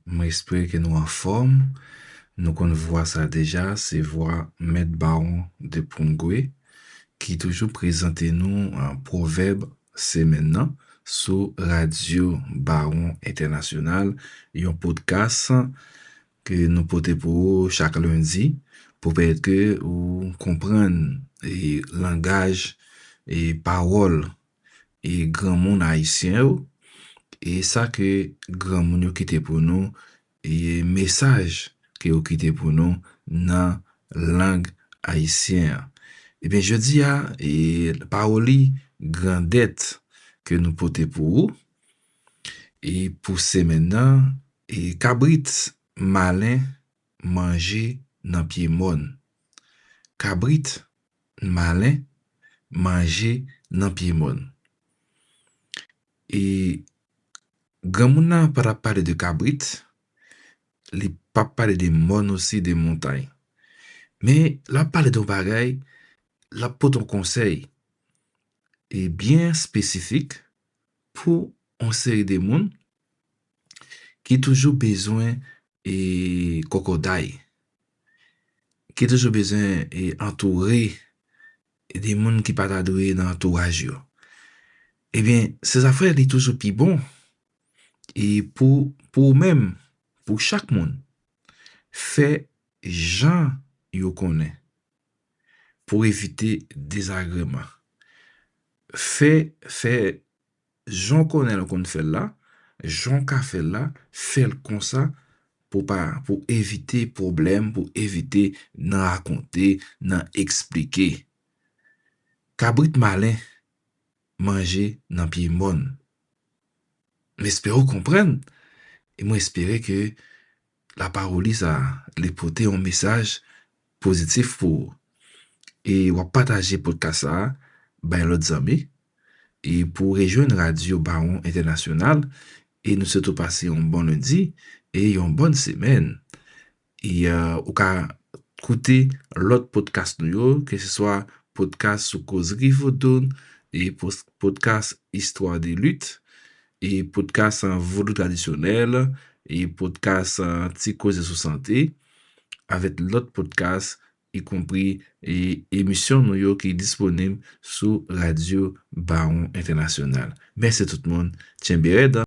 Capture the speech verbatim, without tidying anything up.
Mwen espere ke nou anfòm. Nou konn vwa sa deja, se vwa Mèt Bawon de Pungwe, ki toujou prezante nou, a, pwovèb semèn nan sou Radyo Bawon Entènasyonal, yon podcast ke nou pote pou ou chak lendi, pou pèmèt ke ou konprann, e, langaj, e, pawòl, e, granmoun ayisyen yo, e sa ke granmoun yo kite pou nou, e mesaj ke yo kite pou nou nan lang ayisyen an. Ebyen, jodi a, e, pawòl li grandèt ke nou pote pou ou, e pou semèn nan, e kabrit malen manje nan pye mòn. Kabrit malen manje nan pye mòn. E granmoun nan pa t ap pale de kabrit, li p ap pale de mòn osi, de montay. Men, l ap pale de yon bagay, l ap pote yon konsèy, e byen espesifik pou yon seri de moun ki toujou bezwen, e, kòkòday, ki toujou bezwen, e, antoure de moun ki pa ta dwe nan antouraj yo. Ebyen, se zafè li toujou pi bon, e pou, pou ou menm, pou chak moun, fè jan yo konnen pou evite dezagreman. Fè, fè jan w konnen l konn fè l la, jan w ka fè l la, fè l konsa pou pa, pou evite pwoblèm, pou evite nan rakonte, nan eksplike. Kabrit malen manje nan pye mòn. M espere w konprann, e mwen espere ke lapawòl li sa, li pote yon mesaj pozitif pou ou. E w ap pataje podcast sa a bay lòt zanmi. E pou w rejwenn Radyo Bawon Entènasyonal, e nou swete w pase yon bon lendi e yon bòn semèn. E, euh, ou ka koute lòt podcast nou yo, ke se swa podcast sou kozri vodoun, e pos-, podcast Histoire de lutte, e podcast, euh, vodou tradisyonèl, e podcast, euh, Ti Koze sou Sante, avèk lòt podcast, ikonpri, e emisyon nou yo ki disponib sou Radyo Bawon Entènasyonal. Mèsi tout moun. Tchenbe rèd.